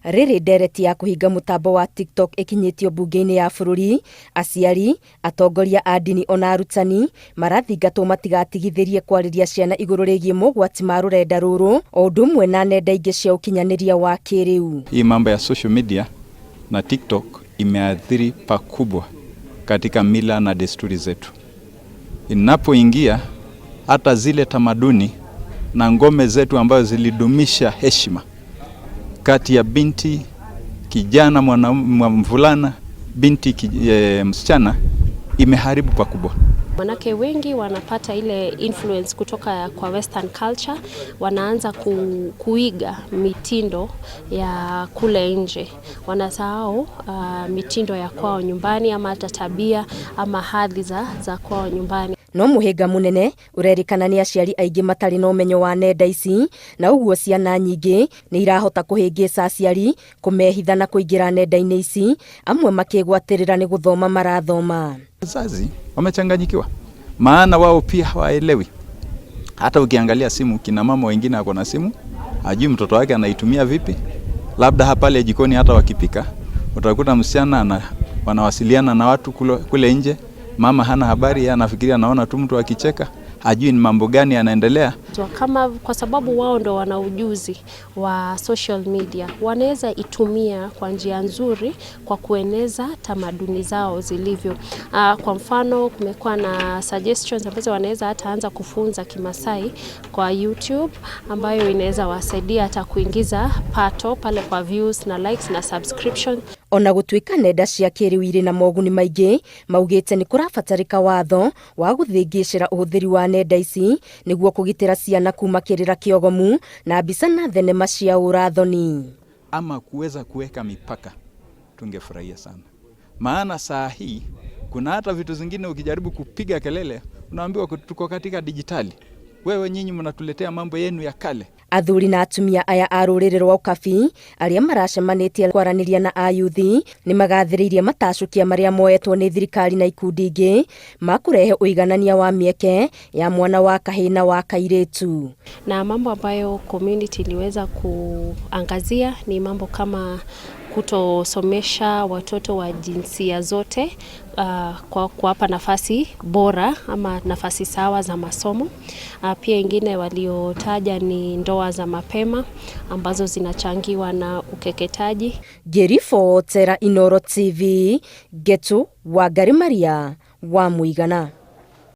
Rĩrĩ ndereti ya kũhinga mũtambo wa TikTok ĩkinyĩtio mbunge-inĩ ya bũrũri, aciari, atongoria a ndini ona arutani marathingatwo matigatigithĩrie kwarĩria ciana igũrũ rĩgiĩ mogwati ma rũrenda rũrũ o ũndũ ũmwe na nenda ingĩ cia ũkinyanĩria wa kĩrĩu. Hii mambo ya social media na TikTok imeathiri pakubwa katika mila na desturi zetu. Inapoingia hata zile tamaduni na ngome zetu ambazo zilidumisha heshima kati ya binti kijana, mvulana, binti msichana, imeharibu pakubwa. Manake wengi wanapata ile influence kutoka kwa western culture, wanaanza kuiga mitindo ya kule nje, wanasahau mitindo ya kwao nyumbani ama hata tabia ama hadhi za kwao nyumbani. No mũhĩnga mũnene ũrerĩkana nĩ aciari aingĩ matarĩ na ũmenyo wa nenda ici, na ũguo ciana nyingĩ nĩ irahota kũhĩngĩca aciari kũmehitha na kũingĩra nenda-inĩ ici, amwe makĩgwatĩrĩra nĩ gũthoma marathoma. Wazazi wamechanganyikiwa, maana wao pia hawaelewi. Hata ukiangalia simu, kina mama wengine ako na simu, hajui mtoto wake anaitumia vipi. Labda hapa pale jikoni hata wakipika, utakuta msichana wanawasiliana na watu kule nje, mama hana habari, yeye anafikiria anaona tu mtu akicheka, hajui ni mambo gani yanaendelea. Kama kwa sababu wao ndo wana ujuzi wa social media, wanaweza itumia kwa njia nzuri kwa kueneza tamaduni zao zilivyo. Kwa mfano kumekuwa na suggestions ambazo wanaweza hata anza kufunza Kimasai kwa YouTube, ambayo inaweza wasaidia hata kuingiza pato pale kwa views na likes na subscription. Ona gũtuĩka nenda cia kĩrĩu irĩ na moguni maingĩ, maugĩte nĩ kũrabatarĩka watho wa gũthĩngĩcĩra ũhũthĩri wa nenda ici nĩguo kũgitĩra ciana kuma kĩrĩra kĩogomu na mbica na thenema cia ũrathoni. Ama kuweza kuweka mipaka, tungefurahia sana, maana saa hii kuna hata vitu zingine ukijaribu kupiga kelele unaambiwa tuko katika dijitali, wewe nyinyi mnatuletea mambo yenu ya kale. Athuri na atumia aya a rũrĩrĩ rwa Ukabi arĩa maracemanĩtie kwaranĩria na ayuthi nĩ magathĩrĩirie matacũkia marĩa moetwo nĩ thirikari na ikundi ingĩ ma kũrehe ũiganania wa mĩeke ya mwana wa kahĩĩ na wa kairĩtu. Na mambo ambayo community iliweza kuangazia ni mambo kama kutosomesha watoto wa jinsia zote kwa kuwapa nafasi bora ama nafasi sawa za masomo. Pia ingine waliotaja ni ndoa za mapema ambazo zinachangiwa na ukeketaji. Ngĩribotera Inooro TV, Ngetu Wangari Maria wa Mũigana.